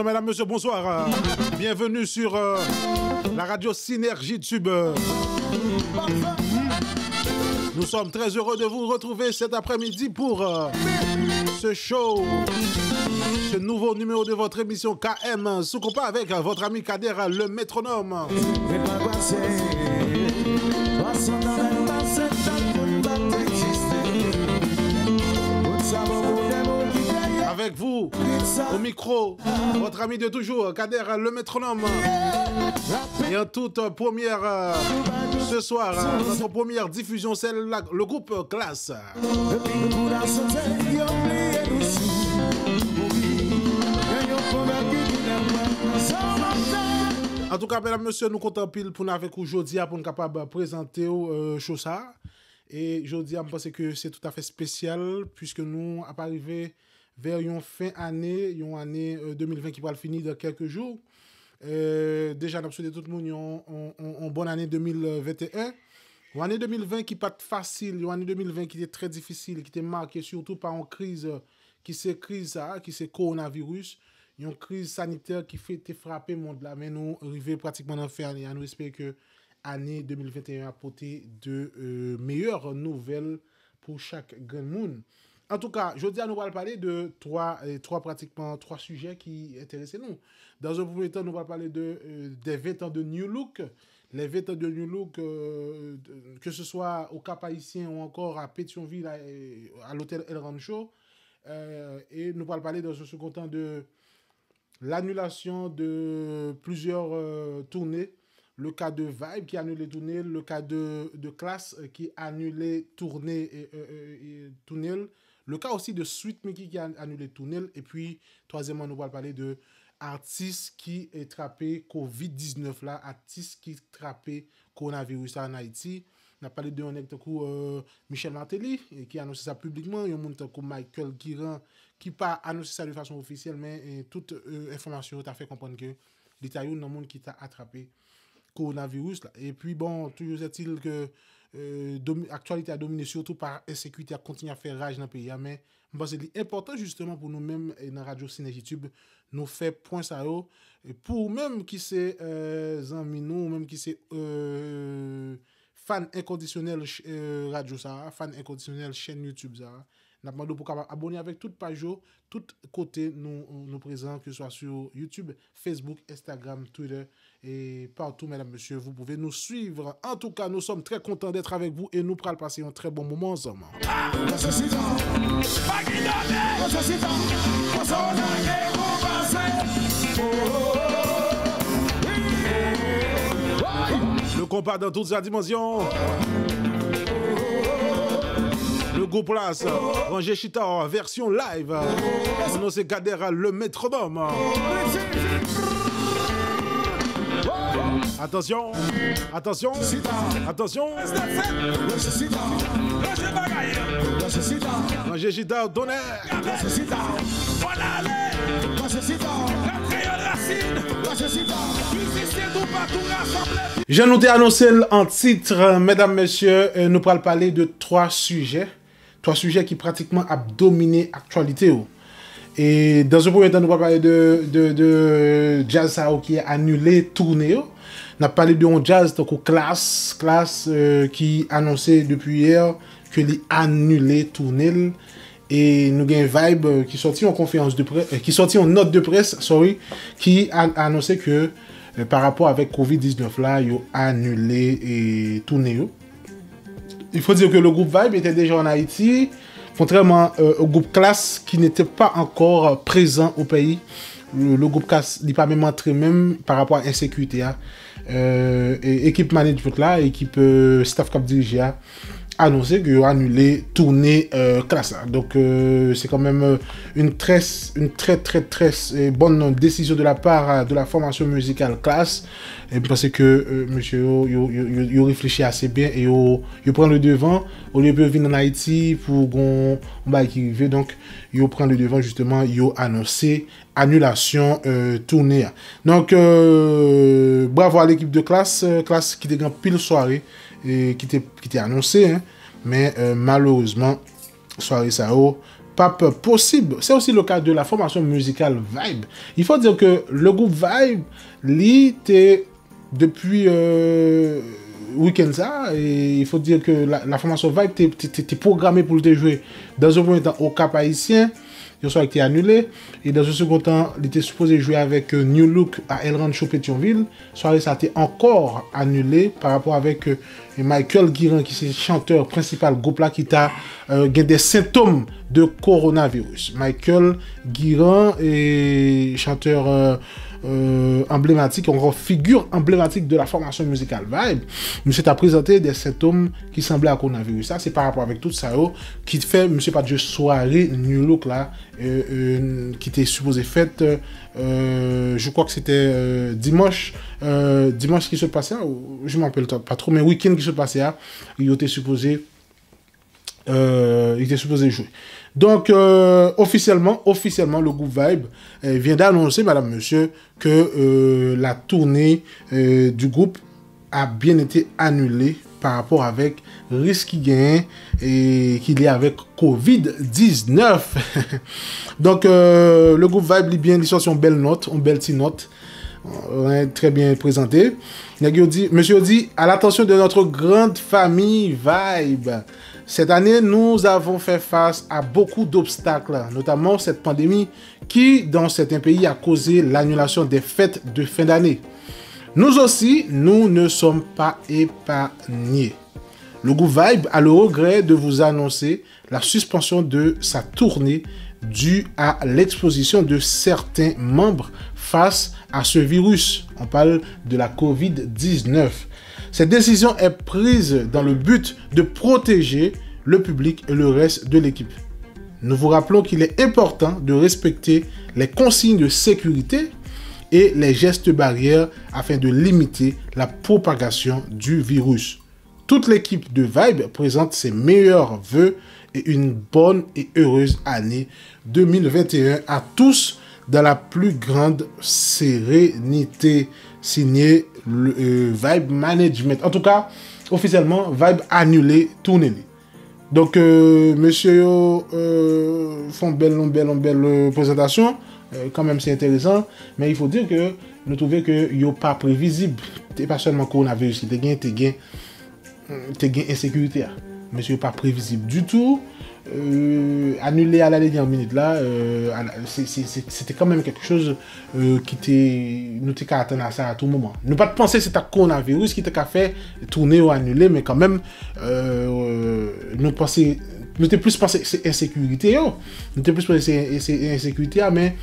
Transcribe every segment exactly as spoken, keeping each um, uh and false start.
Mesdames, Messieurs, bonsoir. Euh, bienvenue sur euh, la radio Synergie Tube. Nous sommes très heureux de vous retrouver cet après-midi pour euh, ce show, ce nouveau numéro de votre émission K M sous compas avec euh, votre ami Kader le métronome. Avec vous, au micro, votre ami de toujours, Kader le métronome. Et en toute première, euh, ce soir, euh, notre première diffusion, c'est la- le groupe Klass. Antouka, medam, mesye, nou kontan anpil pou n avèk ou jodi a pou n kapab prezante w euh, show sa. E jodi a, m panse ke se toutafè espesyal, puiske nou ap arive vè yon fen ane, yon ane euh, de mil ven ki pral fini dan kèk jou. Euh, deja, n ap swete tout moun yon, yon, yon, yon bòn ane de mil venteyen. Yon ane de mil ven ki pa t fasil, yon ane de mil ven ki te trè difisil, ki te make sitou pa yon kriz euh, ki se kriz sa a, ki se kowonaviris, yon kriz sanitè ki fe, te frape mond la, men nou rive pratikman nan fen ane a. Nou espere ke ane de mil venteyen ap pote de euh, meyè nouvèl pou chak grenn moun. Antouka, jodi a nou pral pale de twa, euh, twa pratikman twa sijè ki enterese nou. Dans un premier temps, nou pral pale de euh, des vingt ans de New Look. Les vingt ans de New Look, euh, de- que ce soit au Cap Haïtien ou encore à Pétion-Ville, à, à l'hôtel El Rancho. Euh, et nous allons parler dans un second temps de l'annulation de plusieurs euh, tournées. Le cas de Vibe qui a annulé tournée, le cas de, de Klass euh, qui a annulé tournée, et, euh, euh, et tournée, le cas aussi de Sweet Micky qui a annulé tournée. Et puis, troisièmement, nous allons parler de atis ki eh, trape kovid diznèf la, atis ki trape kowonaviris la an Ayiti. N ap pale de yon nèg tankou euh, Michel Martelly, eh, ki anonse sa piblikman, yon moun tankou Michael Guérin, ki pa anonse sa de fason ofisyèl, men eh, tout euh, enfòmasyon yo ta fè konprann ke li ta youn nan moun ki ta atrape kowonaviris la. Epi bon, toujou est-il ke euh, domi- aktyalite a domine sitou pa ensekirite a kontinye ap fè raj nan peyi a, men m panse li enpòtan jisteman pou nou menm eh, nan radyo Synergie Tube, nou fè pwen sa yo. E pou ou menm ki se euh, zanmi nou, ou menm ki se euh, fan enkondisyonèl ch- euh, radyo sa a, fan enkondisyonèl chèn YouTube sa a, n ap mande w pou w kapab abòne avèk tout paj yo, tout kote nou, nou prezan, ke swa sou YouTube, Facebook, Instagram, Twitter, et partout, mesdames, messieurs, vous pouvez nous suivre. En tout cas, nous sommes très contents d'être avec vous et nou pral pase yon très bon moment ensemble. Le compas dans toute sa dimension. Le groupe Klass, Ranje Chita, version live. Mon nom c'est Kader le métronome. Attention, attention, attention. Ranje Chita, tonnerre. Jan nou te anonse l an tit, medam, mesye, euh, nou pral pale de twa sijè. Twa sijè ki pratikman ap domine aktyalite yo. E dans un premier temps, nou pral pale de, de, de djaz sa yo ki anile toune yo. N ap pale de yon djaz tankou Klass, Klass, euh, ki anonse depi yè ke li anile toune l. E nou gen Vibe, euh, ki sòti yon konferans de près, euh, ki sòti yon nòt de près, sorry, ki a- anonse ke, euh, pa rapò avèk kovid diznèf la, yo anile e toune yo. Il faut dire que le groupe Vibe était déjà en Haïti, contrairement euh, au groupe Klass qui n'était pas encore présent au pays. Le, le groupe Klass li pa menm antre menm pa rapò a ensekirite a. Euh, e, ekip management la, ekip euh, staff k ap dirije a anonse ke yo anile toune euh, Klass la. Donk euh, se kanmenm euh, une très, une très très très euh, bonne décision de la part euh, de la formation musicale Klass. E m panse ke euh, mesye yo, yo, yo, yo, yo reflechi ase byen e yo, yo pran le devant. Olye pou yo vin ann Ayiti pou gon yon bagay ki rive, donk yo pran le devant, jisteman, yo anonse anilasyon euh, toune a. Donk, euh, bravo a lekip de Klass, euh, Klass ki te gen anpil sware e ki te, ki te anonse, hein, men euh, malerezman, sware sa yo p ap posib. C'est aussi le cas de la formation musicale Vibe. Il faut dire que le groupe Vibe, li te, depi euh, week-end sa, e il faut dire que la, la formation Vibe te, te, te, te pwograme pou l te jwe dans un premier temps au Cap Haïtien, yon sware ki te anile, e dans un second temps, li te sipoze jwe avèk euh, New Look a El Rancho Petyonvil. Sware sa te ankò anile pa rapò avèk euh, Michael Guiran, ki se chantè prensipal gwoup la, ki ta euh, gen de sentòm de kowonaviris. Michael Guiran, e chantè euh, euh, anblematik, ankò figi anblematik de la formation musicale Vibe, misye ta prezante de sentòm ki sanble a kowonaviris la. Se pa rapò avèk tout sa yo ki fè misye pa t jwe sware New Look la, euh, euh, ki te sipoze fèt, euh, je crois que c'était euh, dimanche, euh, dimanche ki sot pase a, ou- je m'appelle pas trop, men week-end ki sot pase a, yo te sipoze euh, li te sipoze jwe. Donc, euh, officiellement, officiellement, le groupe Vibe euh, vient d'annoncer, madame, monsieur, que euh, la tournée euh, du groupe a bien été annulée par rapport avec risk ki genyen e ki lye avèk kovid diznèf. Donc, euh, le groupe Vibe, li byen, li sòti yon bèl nòt, yon bèl ti nòt. Très bien présenté. Nèg yo di, mesye yo di, à l'attention de notre grande famille Vibe. Cette année, nous avons fait face à beaucoup d'obstacles, notamment cette pandémie qui, dans certains pays, a causé l'annulation des fêtes de fin d'année. Nous aussi, nous ne sommes pas épargnés. Le groupe Vibe a le regret de vous annoncer la suspension de sa tournée due à l'exposition de certains membres face à ce virus. On parle de la covid dix-neuf. Cette décision est prise dans le but de protéger le public et le reste de l'équipe. Nous vous rappelons qu'il est important de respecter les consignes de sécurité et les gestes barrières afin de limiter la propagation du virus. Toute l'équipe de Vibe présente ses meilleurs vœux et une bonne et heureuse année deux mille vingt et un à tous dans la plus grande sérénité. Signé le, euh, Vibe Management. En tout cas, officiellement, Vibe annulé tournée. Donk, euh, mesye yo euh, fè yon bèl, yon bèl, yon bèl euh, prezantasyon. Euh, kanmenm, se enteresan. Men il faut dire que nou twouve ke yo pa previzib. Te pa sèlman kowonaviris ki te gen, te gen, te gen ensekirite a. Mesye yo pa previzib ditou. Euh, anile a la dènyè minit la, euh, a la- se- se- se- se te kanmenm kèk choz euh, ki te, nou te ka atann a sa a tou moman. Nou pa t panse se t ak kowonaviris ki te ka fè toune yo anile, men kanmenm, euh, nou panse, nou te plis panse se ensekirite yo. Nou te plis panse se, se ensekirite a, men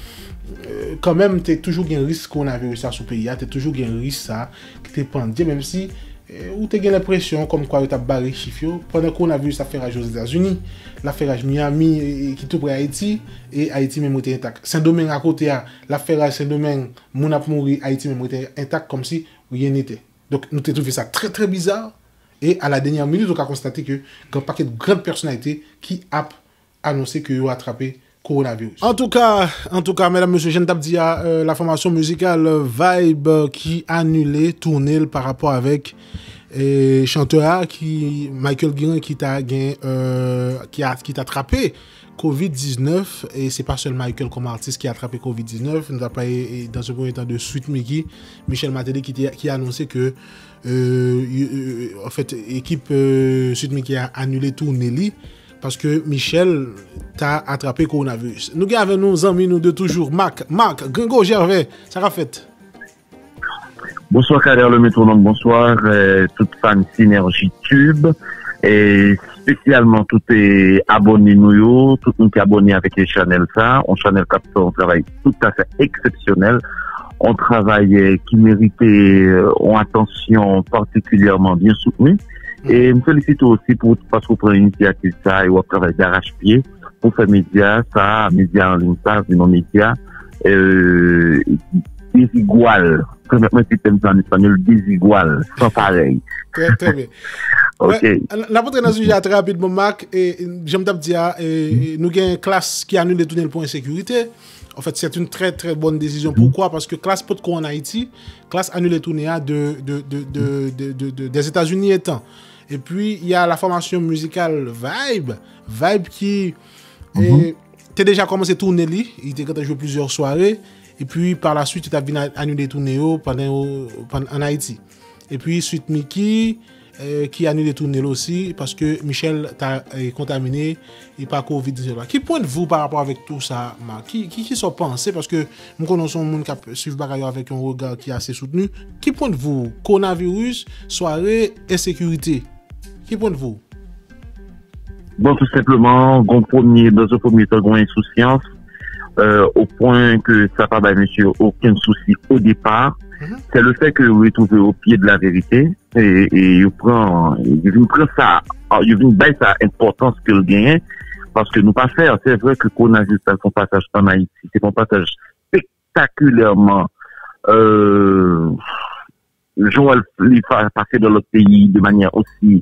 euh, kanmenm, te toujou gen risk kowonaviris la sou peyi a, te toujou gen risk sa ki te pandye, menm si euh, ou te gen lenpresyon kòmkwa yo t ap bare chif yo, pandan kowonaviris ap fè raj Ozetazini, l ap fè raj Miami, e- e ki tou pre Ayiti, e Ayiti menm rete entak. Sendomeng akote a, l ap fè raj Sendomeng, moun ap mouri, Ayiti menm rete entak kòmsi rien n'était. Donk, nou te twouve sa trè, trè biza. E a la dènyè minit, ou ka konstate ke gen pakèt gran pèsonalite ki ap anonse ke yo atrape kowonaviris. Antouka, antouka, medam, mesye, jan n t ap di a, euh, la fòmasyon mizikal Vibe ki anile toune l pa rapò avèk e chantè a ki Michael Guirin ki ta gen euh, ki, a, ki ta trape kovid diznèf, e se pa sèl Michael kòm atis ki atrape kovid diznèf, nou ta pale e, dans un premier temps de Sweet Micky, Michel Martelly ki, te, ki anonse ke euh, euh, en fait, ekip euh, Sweet Micky a anile toune li paske Michel ta atrape kowonaviris. Nou gen avè nou zanmi nou de toujou, Marc. Marc, Gringo Gervais, sa k ap fèt? Bonsoir Kader le métronome, bonsoir euh, tout fan Synergie Tube. E espesyalman tout e, abòne nou yo, tout moun ki abòne avèk e chanèl sa, yon chanèl k ap fè yon travay toutafè eksepsyonèl, yon travay e, ki merite e, yon atansyon patikilyèman byen soutni. E m felisite w osi pou paske w pran inisyativ sa e w ap travay darachpye pou fè medya sa, medya an liy sa vin yon medya e, dezigwal. Pèmèt mwen site m sa an espanyòl, dezigwal, san parèy. Trè, trè byen. Ok. N ap antre nan sijè a trè rapidman, Marc. E, jan m t ap di a, e, nou gen klas ki anile tounen l pou ensekirite. En fait, c'est une très, très bonne décision. Pourquoi? Paske klas potko an Ayiti, klas anile tounen a de, de, de, de, de, de, des États-Unis etan. Epi, il y a la formation musicale Vibe. Vibe ki, e, te deja kòmanse tounen li, li te gentan jwe plizyè sware, epi pa la swit, yo t ap vin a- anile tounen yo pandan yo pandan, ann Ayiti. Epi Sweet Micky, eh, ki anile tounen l osi, paske Michel ta eh, kontamine e pa kovid diznèf la. Ki pwennvi w pa rapò avèk tou sa, Marc? Ki, ki, ki sa w panse? Paske m konnen w se yon moun k ap swiv bagay yo avèk yon rega ki ase soutni. Ki pwennvi w? Kowonaviris, sware, ensekirite. Ki pwennvi w? Bon, tou senpleman, gon premye, dans un premier temps, gon ensousyans, euh, au point que ça pa bay monsieur aucun souci au départ. C'est le fait que vous retrouvez au pied de la vérité et, et vous prend, vous prend ça, vous bay ça importance que le gain, parce que nous pas faire. C'est vrai que coronavirus, c'est un passage en Haïti, c'est un passage spectaculairement, euh, jan w wè l li fa- pase nan lòt peyi de manyè osi,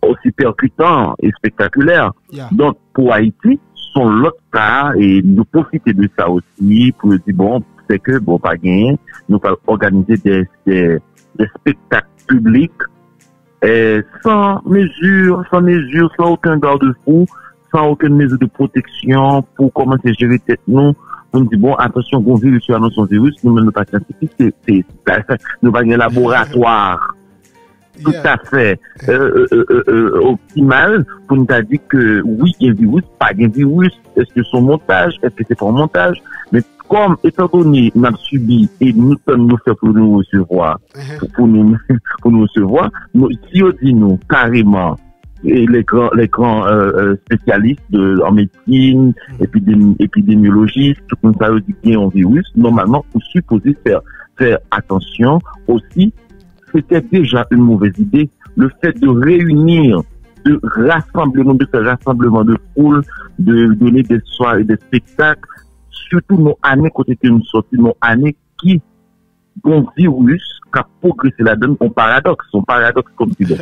osi pèkitan e spektakilè. Donk, pou Ayiti, se yon lòt ka, e nou pwofite de sa osi pou yo di, bon, se ke, bon, pa genyen, nou pral òganize de, de, de spektak piblik eh, san mezi, san mezi, san okenn gadefou, san okenn mezi de pwoteksyon pou kòmanse jere tèt nou, pou n di, bon, atansyon, gon viris, yo anonse yon viris, nou menm nou pa syantifik, se, se, nou pa gen laboratwa toutafè euh, euh, euh, euh, optimal pou n ta di ke wi, gen viris, pa gen viris, èske se yon montaj, èske se pa yon montaj, men kòm, etandone n ap sibi e nou tann nou fè pou nou resevwa, pou, pou nou, pou nou resevwa, nou, si yo di nou kareman, e les grands, les grands euh, euh, spécialistes de, en médecine, épidémi- épidémiologistes, tout moun sa yo di gen yon viris, nòmalman, ou sipoze fè, fè atansyon osi. C'était déjà une mauvaise idée. Le fait de réunir, de rassembler, de faire rassemblement de foule, de donner des soirées, des spectacles, surtout nan ane kote ke nou sòti, nan ane ki gon viris k ap pwogrese ladan, yon paradòks, yon paradòks kòm di lè.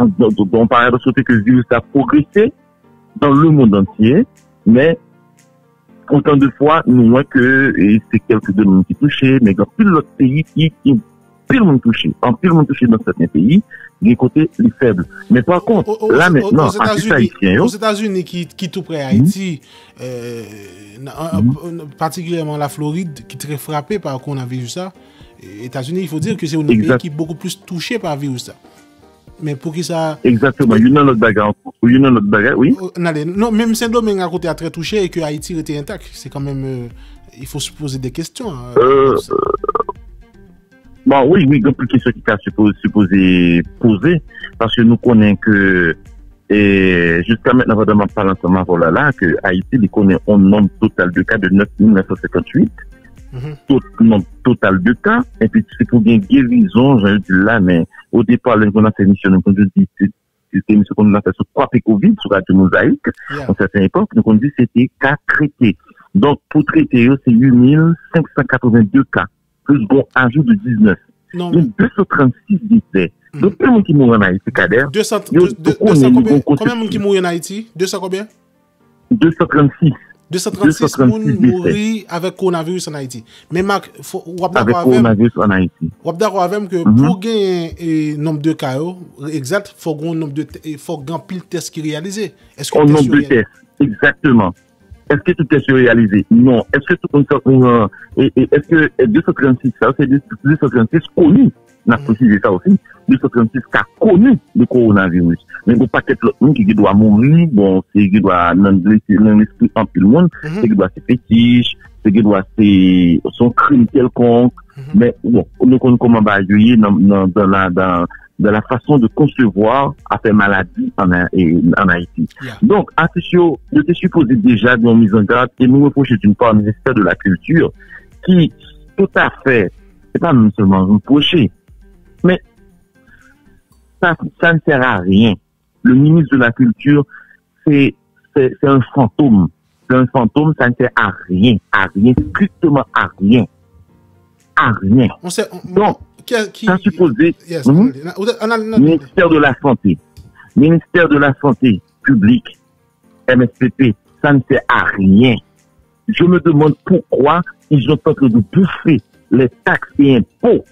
Yon paradòks kote ke viris la pwogrese dans le monde entier, men otan de fwa nou wè ke e se kèlke de moun ki touche, men gen anpil lòt peyi ki, ki anpil moun touche. Anpil moun touche nan sèten peyi, gen kote li fèb. Men pa kont, la mentnan, atis ayisyen yo. Ozetazini ki, ki tou pre Ayiti, euh, patikilyèman la Florid, ki trè frape pa kowonaviris la. Etazini, il faut dire que c'est un pays qui est beaucoup plus touché par virus la. Men poukisa? Egzakteman, youn nan lòt bagay ankò. Youn nan lòt bagay, wi. N ale. Non, menm Sendomeng akote a trè touche e ke Ayiti rete entak. Se kanmenm, euh, il faut se poser des questions. Euh, bon, wi, wi, gen anpil kesyon ki ka sipoze, sipoze poze, paske nou konnen ke, e, jiska mentnan, pandan m ap pale ansanm avè w la, la, ke Ayiti, li konnen yon nonb total de ka de nèf mil nèf san senkantuit. Tout nonb total de ka, epi se pou gen gerizon, jan yo di l la, men o depa, lè n konn ap fè emisyon, nou konn di, se, se, se emisyon konn ap fè sou kwape kovid, sou Radyo Mozayik, yon sèten epòk, nou konn di se te ka trete. Donk, pou trete yo, se uit mil senk san katreven de ka, plis gon ajou de diznèf. Gen de san trannsis desè. Donk, gen moun ki mouri ann Ayiti, Kader, yo, yo konnen li gon konsekans. Konbyen moun ki mouri ann Ayiti? De san konbyen? De san trannsis. De san trannsis moun mouri avèk kowonaviris ann Ayiti. Men Marc, w ap dakò avè m, w ap dakò avè m ke pou genyen e, nonb de ka yo, egzat, fòk gen yon nonb de, fòk gen anpil tès ki reyalize. Èske tès yo reyalize? Egzakteman. Èske tout tès yo reyalize? Non. Èske tout moun sa, e, e, èske de san trannsis sa, se de san trannsis koni? N ap presize sa osi, de san trannsis ka koni de kowonaviris. Men gen yon pakèt lòt moun ki gen dwa mouri, bon, se gen dwa nan, nan lespri anpil moun, se gen dwa se fetich, se gen dwa se, se yon krim kèlkonk. Men, bon, nou konn kòman bagay yo ye nan, nan, dans la, dans, dans la façon de concevoir afè maladi an, en Ayiti. Donk, atis yo, yo te sipoze deja gen yon mizangad e nou repwoche d'une part ministè de la kilti ki toutafè, se pa menm sèlman repwoche, men ça, ça ne sert à rien. Le ministre de la Culture, c'est, c'est, c'est un fantôme. C'est un fantôme, ça ne sert à rien, à rien, strictement à rien. À rien. Donk, sa sipoze, ministè de la sante, ministè de la sante piblik, M S P P, ça ne sert à rien. Je me demande pourquoi ils sont en train de bouffer les taxes et impôts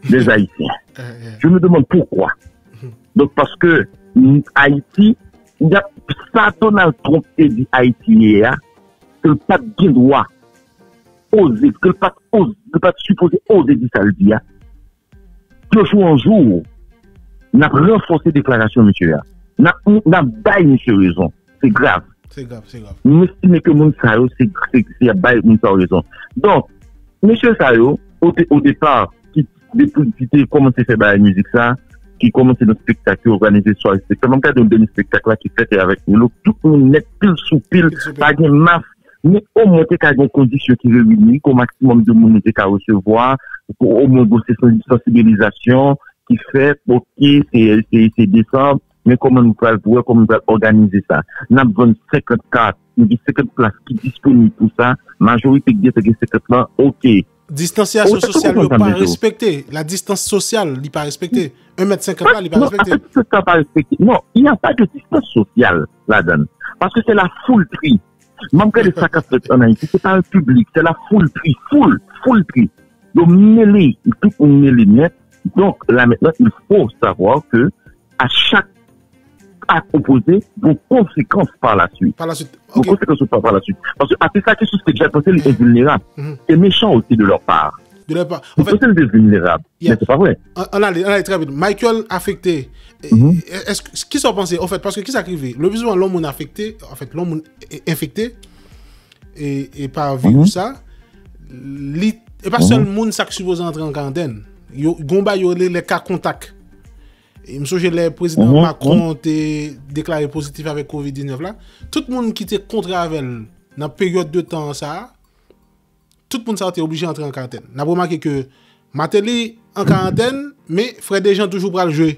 des Haïtiens. Je me demande pourquoi. Donk, paske Ayiti, Y ap, sa Donald Trump te di Ayiti yè a, ke l pa t gen dwa oze, ke l pa t oze, ke l pa t sipoze oze di sa l di a. De jou an jou, n ap ranfòse deklarasyon misye a. N ap, n ap bay misye rezon. Se grav. Se grav, se grav. M estime ke moun sa yo, se, se, se ap bay moun sa yo rezon. Donk, mesye sa yo, o, de, o depa, ki, depi ki te kòmanse fè bagay mizik sa, ki kòmanse nan spektak yo, òganize sware spektak. M ap gade yon dènye spektak la ki fèt avèk Milo. Tout moun nèt, pil sou pil, pa gen mas. Men omwen te ka gen kondisyon ki reyini, ke yon maksimòm de moun nou te ka resevwa, pou omwen yon sesyon de sansibilizasyon ki fèt, oke, se, se, se desanm, men kòman nou pral, wè kòman nou pral òganize sa. N ap vann senkant kat, nou gen senkant plas ki disponib pou sa, majorite ki gen, se gen senkant lan, oke. Distansyasyon sosyal yo pa respekte. La distance sociale, li pa respekte. Un mèt senkant la, li pa respekte. Non, en fait, se sa pa respekte. Non, il n'y a pas de distance sociale ladan. Paske se la foultri. M ap gade sa k ap fèt an Ayiti, se pa yon piblik, se la foultri, foul, foultri. Yo mele, tout moun mele nèt. Donk, la mentnan, il faut savoir que à chaque acte opposé, gon konsekans par la suite. Par la suite, gon konsekans par, par la suite. Paske atis la ki sou stage la, panse li envilnerab. Se mechan osi de leur part. De leur part. Yo panse li te vilnerab. Men se pa vre. Ann ale, ann ale trè vit. Michael afekte. Èske, kisa w panse, anfèt, paske kisa k rive? Le pli souvan, lè yon moun afekte, anfèt, lè yon moun e, enfekte e, e pa virus sa, li, e pa sèl moun sa k sipoze antre an karantèn. Yo, gon bagay yo rele les cas contacts. E m sonje lè prezidan Macron te deklare pozitif avèk kovid diznèf la, tout moun ki te kontre avè l nan peryòd de tan sa a, tout moun sa yo te oblije antre an karantèn. N ap remake ke Martelly an karantèn, men Frè Dejean toujou pral jwe.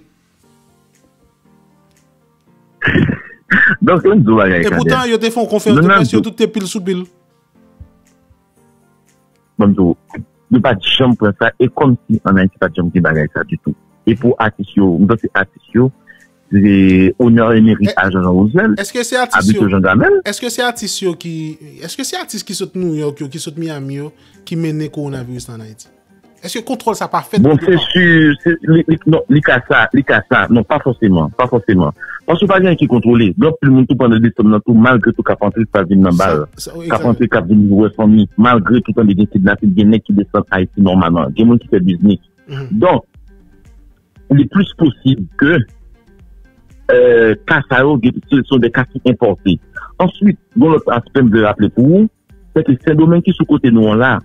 Donk, se yon bagay. E poutan, yo te fè yon konferans de près, yo tout te pil sou pil. Ban m di w, yo pa t janm pran sa, e kòmsi ann Ayiti pa t janm gen bagay sa ditou. E pou atis yo, m panse atis yo, se onè emerit a Jean Jean Roosevelt, Abito Jean Gamel. Èske se atis yo ki, èske se atis ki sot New York yo, ki sot Miami yo, ki mennen kowonaviris la ann Ayiti? Èske kontwòl sa pa fèt? Bon, se si, se, li, li, non, li ka sa, li ka sa. Non, pa fòseman, pa fòseman. Paske pa gen anyen ki kontwole. Gen anpil moun tou pandan desanm nan tou, malgre tou k ap antre, k ap vin nan bal. K ap antre, k ap vin wè fanmi. Malgre tou tande gen kidnapin, gen nèg ki desann Ayiti nòmalman. Gen moun ki fè biznis. Donk, li plis posib ke, euh, ka sa yo, se, se de ka ki enpòte. Answit, gen lòt aspè m vle raple pou ou, se ke Sendomeng ki sou kote nou an la,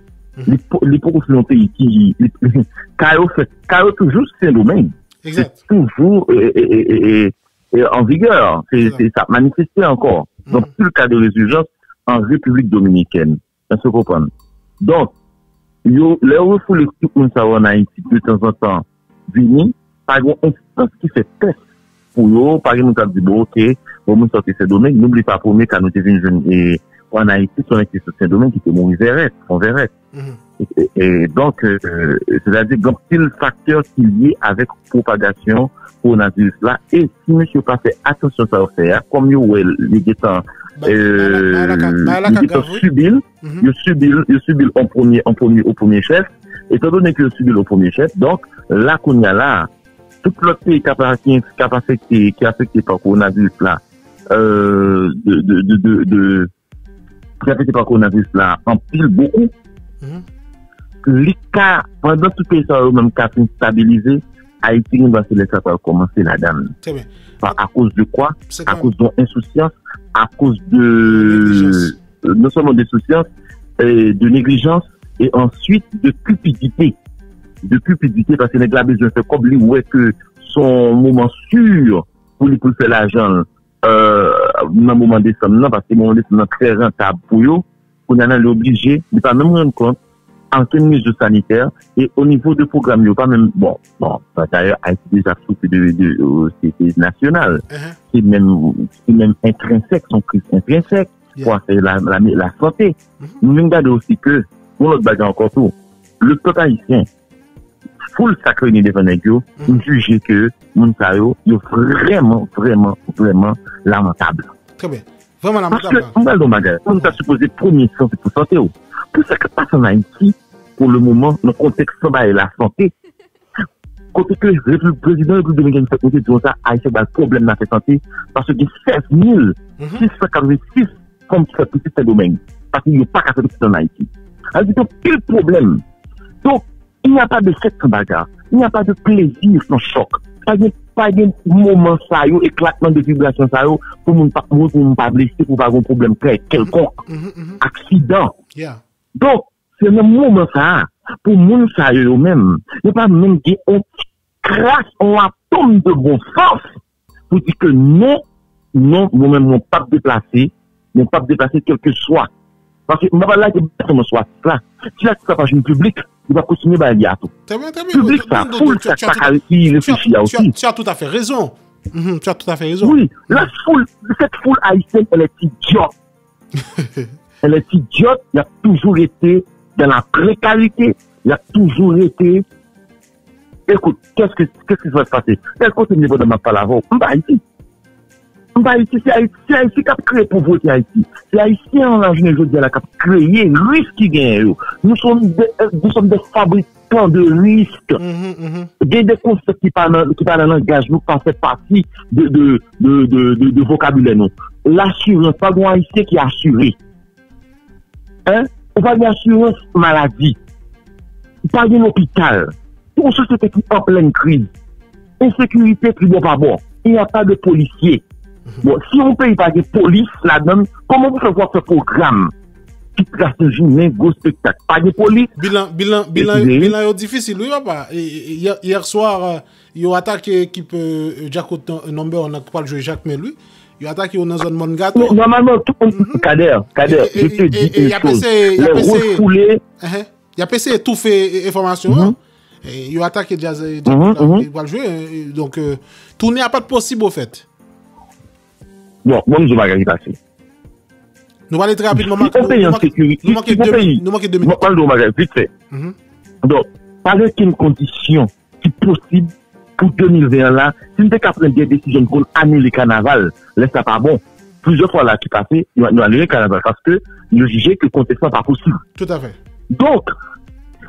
li po-, li poko fin yon peyi ki, li, ka yo fèt, ka yo toujou Sendomeng. Se toujou, e, e, e, e, e, e, an vigè. Se, se sa ap manifeste ankò. Donk, pil ka de rezijans an Repiblik Dominikèn. Èske w konprann? Donk, yo, lè yo refoule tout moun sa yo ann Ayiti de tanzantan vini, pa gen yon enstans ki fè tès pou yo, pa gen moun k ap di, bon, oke, bon, moun sa yo te Sendomeng, noubli pa premye ka nou te vin jwenn, e, ann Ayiti, se yon nèg ki sot Sendomeng ki te mouri Vèrèt, Fon Vèrèt. E, e, e donk, e, sètadi gen anpil faktè ki lye avèk pwopagasyon kowonaviris la, e si mesye yo pa fè atansyon sa yo fè a, kòm yo wè l, li gentan, e, li gentan sibi l, yo sibi l, yo sibi l an premye, an premye, o premye chèf, etan done ke yo sibi l o premye chèf, donk, la kounye a la, tout lòt peyi k ap, ki, k ap afekte, ki afekte pa kowonaviris la, e, de, de, de, de, de, ki afekte pa kowonaviris la anpil, bokou, li ka, pandan tout peyi sa yo menm ka fin stabilize, Ayiti gen dwa se lè sa pral kòmanse ladan l. Pa, akoz de kwa? Akoz de yon ensousyans, akoz de, non sèlman de sousyans, e, de neglijans, e answit de cupidité. De cupidité, paske nèg la bezwen fè kòb, li wè ke se yon moman si pou li, pou l fè lajan l, e, nan moman desanm nan, paske moman desanm nan trè rantab pou yo. Kounye a la, li oblije, li pa menm rann kont a okenn mezi sanitè, e o nivo de pwogram yo, pa menm, bon, bon, dayè, Ayiti deja soufri de, de, e, sekirite nasyonal. Se menm, se menm entrensèk, se yon kriz entrensèk pou afè la, la, lasante. Nou vin gade osi ke, yon lòt bagay ankò tou, lepèp ayisyen, foul sa k reyini devan nèg yo, m jije ke moun sa yo, yo vrèman, vrèman, vrèman lamantab. Trè byen. Vrèman lamantab. Paske, m pral di w yon bagay, moun ta sipoze premye sanse pou sante w. Pou sa k ap pase ann Ayiti, pou le moman, nan kontèks san bagay lasante, kote ke Repiblik, prezidan Repiblik Dominikèn fèk monte di konsa, Ayisyen ba l pwoblèm nan afè sante, paske gen sèz mil sis san katrevensis fanm ki fè pitit Sendomeng, paske yo pa ka fè pitit ann Ayiti. Sa vle di gen pil pwoblèm. Donk, il n'y a pas de fête sans bagarre, il n'y a pas de plaisir sans choc. Pa gen, pa gen moman sa yo, eklatman de vibrasyon sa yo, pou moun pa mouri, pou moun pa blese, pou pa gen pwoblèm kè kèlkonk, aksidan. Donk, se nan moman sa a, pou moun sa yo, yo menm, yo pa menm gen yon ti kras, yon atòm de bon sans pou di ke non, non, mwen menm, mwen p ap deplase, mwen p ap deplase kèlkeswa. Paske m pa pral lage baton nan sou atis la. Si atis la pa jwenn piblik, li p ap kontinye bay li a tou. Piblik sa, foul sa k pa ka ki reflechi a osi. Tu as tout à fait raison. Mhm, tu as tout à fait raison. Wi, la foule, cette foule haïtienne, elle est idiote. Elle est idiote, y ap toujou rete dans la précarité, y ap toujou rete. Écoute, qu'est-ce que, qu'est-ce qui va se passer? Kèl kote m ye pandan m ap pale avè w? M pa Ayiti. M pa Ayiti, se Ayiti, se Ayiti k ap kreye povrete Ayiti. Se Ayisyen an la jounen jodi a la k ap kreye risk ki genyen yo. Nous sommes des, nous sommes des fabricants de risques. Gen de konsèp ki pa nan, ki pa nan langaj nou, pa fè pati de, de, de, de, de, de vokabilè nou. Lasirans, pa gen Ayisyen ki asire. Hein? Ou pa gen asirans maladi. Ou pa gen lopital. Yon sosyete ki an plèn kriz. Ensekirite tribò pa bò. Il n'y a pas de policier. Bon, si yon peyi pa gen polis ladan l, kòman pou fè pou ap fè pwogram ki trase jounen gwo espektak? Pa gen polis. Bilan, bilan, bilan, bilan yo difisil, wi, papa. E, e, e, yè, yè swa, euh, yo atake ekip, euh, Djakout, euh, number one nan ki pral jwe Jakmèl, wi. Yo atake yo nan zòn Mòn Gato. Non, normalman, tout moun, Kader, Kader, je te dis une chose. Les refouler. Y ap eseye toufe, e, enfòmasyon an. E, yo atake Djaz, e, Djaz la, e, pral jwe, e, donk, e, tounen a pa t posib, ofèt. Bon, bon, nou bagay ki pase. Nou pale trè rapidman, nou manke de minit. Nou manke de minit. Mwen di yon bagay vit fè. Donk, pa gen okenn kondisyon ki posib pou de mil ven an la, si n te ka pran de desizyon pou n anile kanaval, lè sa pa bon. Plizyè fwa la ki pase, yo, yo anile kanaval paske yo jije ke kontèks lan pa posib. Tout à fait. Donk,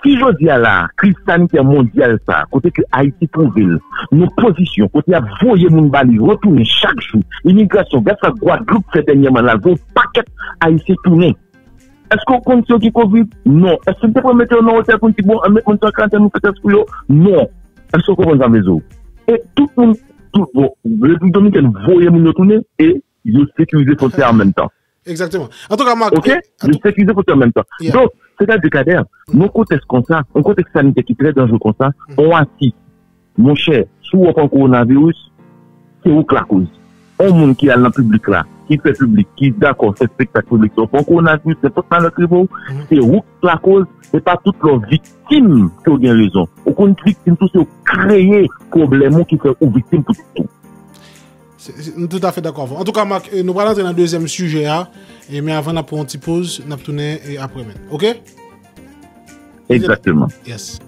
si jodi a la, kriz sanitè mondyal sa, kote ke Ayiti twouve l nan pozisyon, kote y ap voye moun ba li, retounen chak jou, imigrasyon, gad sa Gwadloup fè dènyèman la, voye yon pakèt Ayisyen tounen. Èske w konn si yo gen kovid? Non. Èske n te pran mete yo nan otèl pou n di, bon, ann met moun sa an karantèn, nou fè tès pou yo? Non. Èske w konprann sa m vle di w? E tout moun, tout, bon, Repiblik Dominikèn voye moun yo tounen e yo sekirize fwontyè an menm tan. Egzakteman. Antouka, Marc, ok? Yo sekirize fwontyè an menm tan. Donk, sètadi, Kader, nan yon kontèks konsa, yon kontèks sanitè ki trè danjere konsa, yon atis, monchè, si w pran kowonaviris, se ou k lakoz. Yon moun ki al nan piblik la, ki fè piblik, ki dakò fè espektak piblik, si w pran kowonaviris, nenpòt malè k rive w, se ou k lakoz, se pa tout lè w viktim ke w gen rezon. Ou konn viktim tou, se ou k kreye pwoblèm ou ki fè ou viktim pou tout ou. Se, se, m toutafè dakò avè w. Antouka, Marc, e, nou pral antre nan dezyèm sijè a, e, men avan n ap pran yon ti poz, n ap tounen, e, aprè menm. Ok? Egzakteman. Yes.